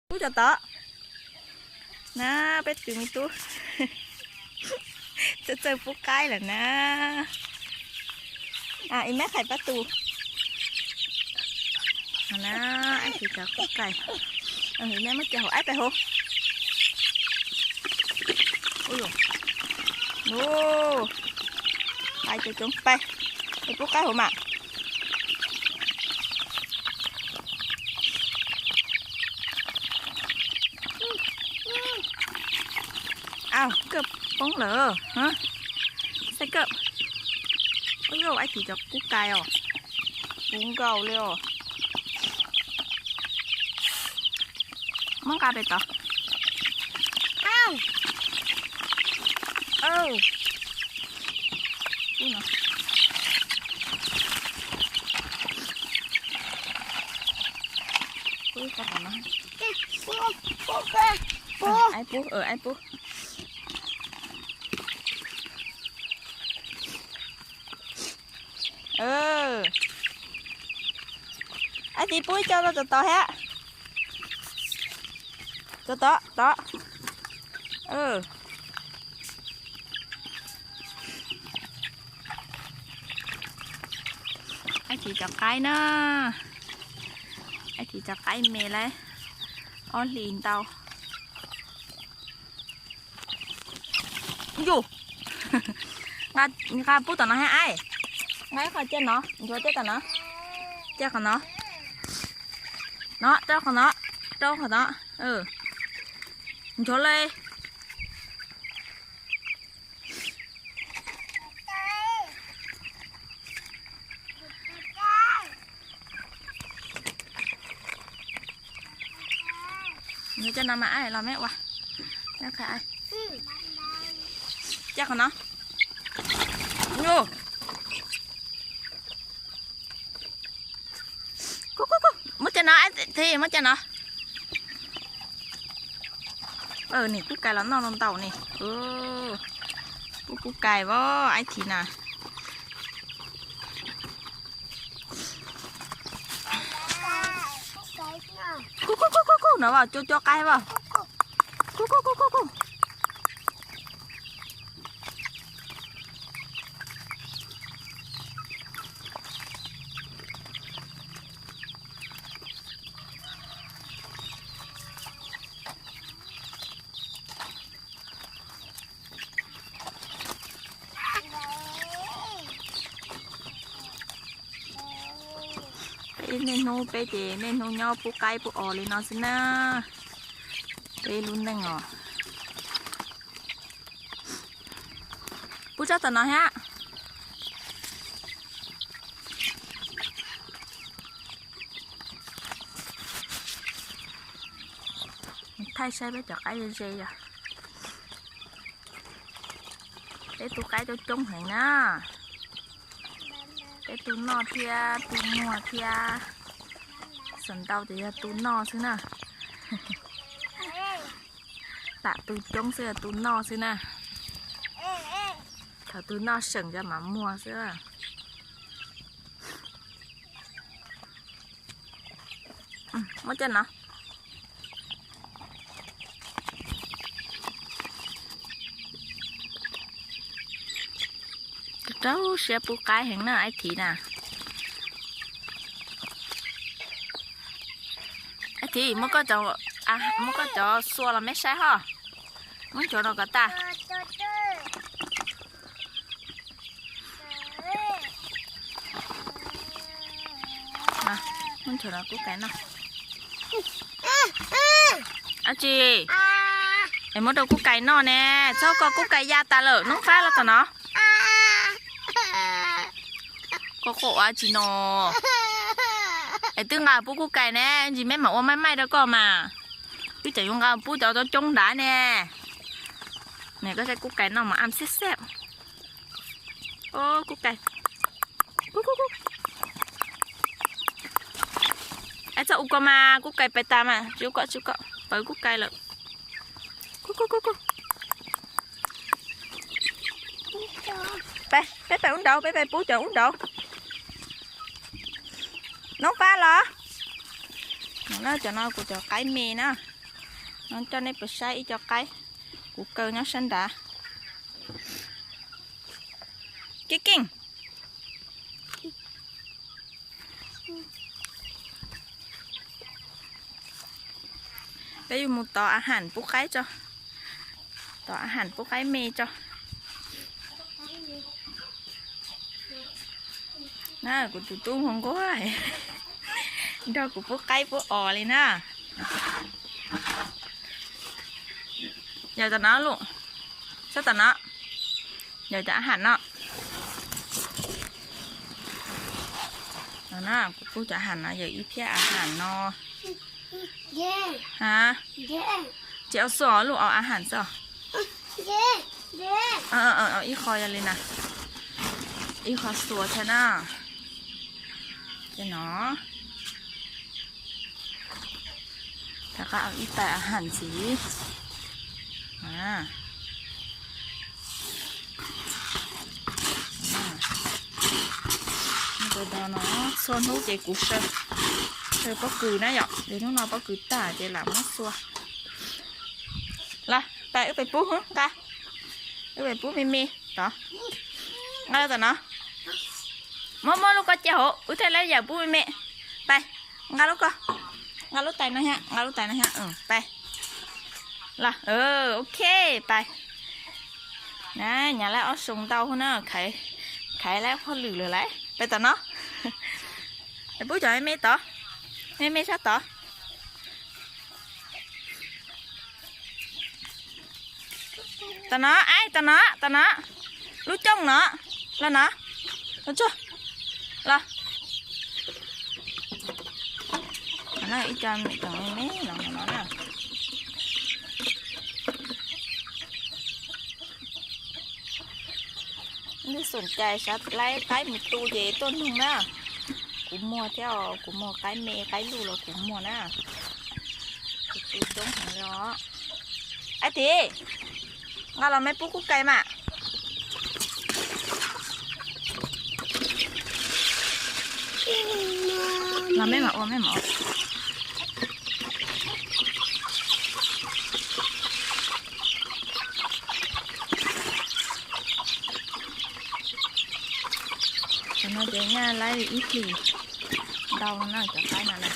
Pub cov tod na, peb tus me tub txawj txawj pub qaib lawm na. Ib mab qhais pab tus na, ib tis cov kub kais, ib mab muab cov hauv aib pais hauv. Pais cov coob pais, pub qaib hauv mas. Au, kawj poob lawm. Saib kawj. Ub, ib tis cov kub kais os, puv nkaus li os. Muab nqa pem tod. Aib pub, aib pub. Aib tis pub ib co rau tom tod thiab. Tom tod, tod. Aib tis cov qaib na. Aib tis cov qaib me lawm. Ob hlis ntau. Yus, nqa pub tom no thiab aib. Nqa ib qho cia no, nchuav cia qhov no. Cia qhov no. No, rau qhov no, rau qhov no. Nchuav li. Nchuav cia no mas aib los me ua. Cia qhov no. Muab cia no, aib tis, muab cia no. Nim kub kais los noj ntau ntau ne. Pub kub kais as aib tis na. Kub kub kub kub kub, no as, cua cua qaib as. Kub kub kub kub kub. Peb niaj hnub peb ces niaj hnub nyob pub qaib pub os li no xwb na. Peb lub neej os. Pub tsob tom no thiab. Thaij saib peb cov qaib ze ze os. Peb tu qaib coob coob heev na. Peb tu noj thiab tu muag thiab. Xam ntau ces yog tu noj xwb na. Tam tu coob xwb yog tu noj xwb na. Thaum tu noj seem cov mam muag xwb. Muab coj no. Rau siab pub qaib heev na Aib Thiv na. Aib Thiv, muab koj cov, muab koj cov xua los meb saib ho. Muab nchuav rau kom tag. Muab nchuav rau kub kais noj. Ab tsi, es muab rau kub kais noj ne, txhob kom kub kais ya tas lawm, noob fab los tom no. Koj quaj ua tsi no? Es twb nqa pub kub kais ne, ntsis meb mam ua maij maij rau koj mas. Twb tseem yuav nqa pub cov coob nrad ne. Nws koj saib kub kais noj mas am xiab xiab. Kub kais. Ab txhob ua ko mas, kub kais pais tas mas, tsis ua ko, tsis ua ko, pawv kub kais lawm. Peb, peb pais ub nraud, peb pais pub cov ub nraud. Noob fab los? Cov no kuv cov qaib me na. No coj nej pais saib ib co qaib kuv kaw nyob sab nrad. Keej keej. Peb yuav mus tov a ham pub qaib tso. Tov a ham pub qaib me tso. Na, kuv tus tub nquag nquag nrog kuv pub qaib pub os li na. Yawm tom no lauj, sab tom no, yawm cov a ham no. No na, kuv pub cov a ham no, yawm ib phiab a ham no. Ha, tsis au xua os, luj au a ham xwb. Ib qho yog li na, ib qho xua thiab na. Ces no, rov qab au ib tais a ham ntxiv. Tus dog no txhua hnub ces kuv saw, saw pob kws na yom, ces hnub no pob kws tag ces lam muab xua. Los, pais wb pais pub nqa, wb pais pub me me tod. Nqa lub tom no. Muab, muab lub ko cia hauv, wb thiaj li yawm pub me me. Pais, nqa lub ko, nqa lub tais no thiab, nqa lub tais no thiab, pais. Los, ok, pais. Na, nyab laj ob xyoo ntau hub na, khaiv lab hauj lwm lawm lauj. Pais tom no. Pub cov me me tod, me me sab tod. Tom no, aib, tom no, tom no. Lub cooj no, los no. Los tsuag, los. Ib co me me no no na. Leej xom cai xav laib qaib mus tu ces tuaj nug na. Kuv muag thiab os, kuv muag qaib me qaib luj los kuv muag na. Kuv tu coob heev li os. Aib Tiv, nqa los me pub kuj kais mas. Los me mam ua, me mam ua. Cov no ces nyaj laib li ib hlis ntau no na, cov qaib no na.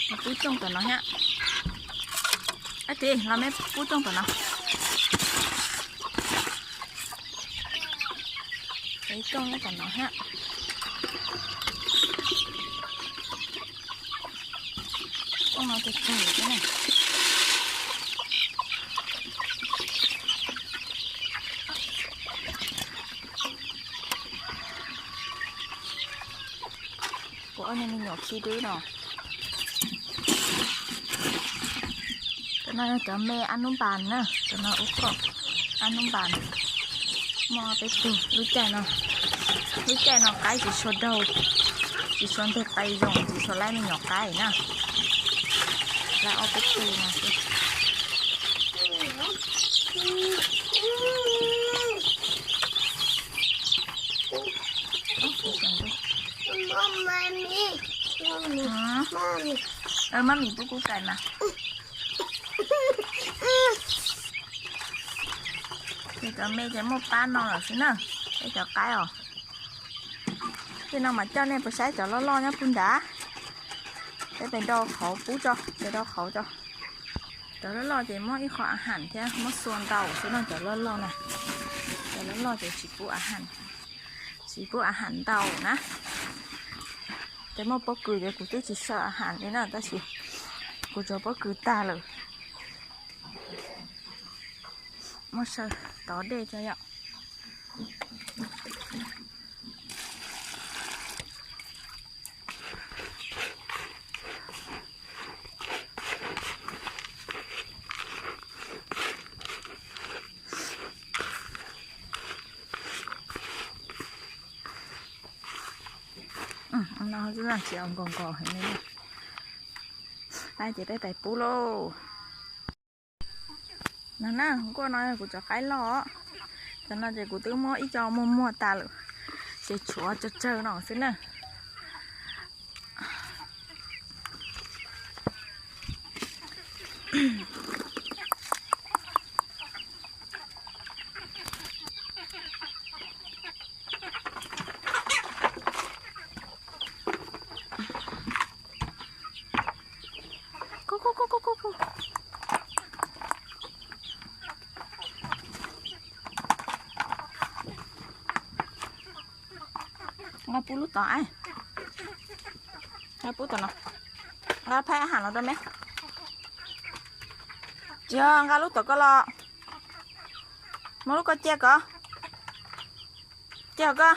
Pub cooj tom no thiab. Aib Tiv, los me pub cooj tom no. Ib cooj nyob tom no thiab. Cooj no ces kawg thiab na. Kuv ob niag me nyuam khi dwb no. Cov no yog cov me ab nub npas na, cov no ub kom ab nub npas. Muaj peb tug. Lub caij no, lub caij no qaib tsis tshua daug, tsis tshua nteg qe zoo, tsis tshua laib me nyuam qaib na. Laib ob peb tug no xwb. Mab mis pub kuj kais mas. Ces cov me ces muaj pab no lawm xwb na. Peb cov qaib os. Tej no mas coj nej pais saib cov loj loj nyob puag nrad. Peb pais do qhauv pub tso, pais do qhauv tso. Cov loj loj ces muab ib qho a ham thiab muab xua ntau xwb no cov loj loj na. Cov loj loj ces tsis pub a ham, tsis pub a ham ntau na. Ces muaj pob kws ces kuv twb tsis saw a ham li na, tab sis kuv tsuag pob kws tag lawm. Muab saw tov dej tso yom. No tsis nkaus nkaus heev li. Ces peb pais pub lauj. No na, nkuaj no yog kuv cov qaib loj. Cov no ces kuv twb muab ib co muag muag tas lawm. Ces tshuav tsawg tsawg no xwb na. Nqa pub lub tod, nqa pub tod no, nqa phaj ham los rau me. Tsis yog, nqa lub tom ko los, muab lub ko cia ko, cia ko.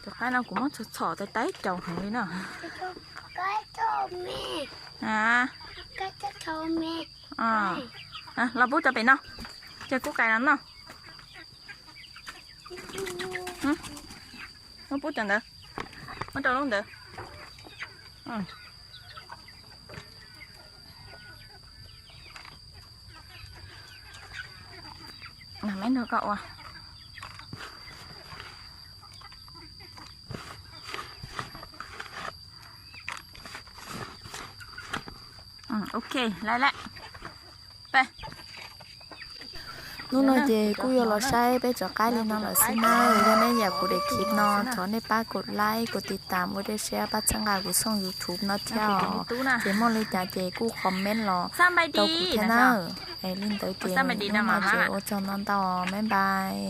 Cov qaib no kuv muab txhom txhom tais tais caus heev li na. Los pub cov pem no, cia kuv qais los noj. Muab pub cov ntawd, muab rau lub ntawd. Me nrog koj ua. Ok, lawm lawm. Hnub no ces kuj yuav los saib peb cov qaib li no lawm xwb nawb. Yog nej nyiam kuv daim clip no thov nej pab kuv like, kuv tiv tam ua dej siab pab txhawb nqa kuv xoo YouTube no thiab os. Ces muaj li cas ces kuj comment los rau kuv thiab nawb. Es li ntawd ces hnub no ces ua tsaug ntau ntau, bye bye.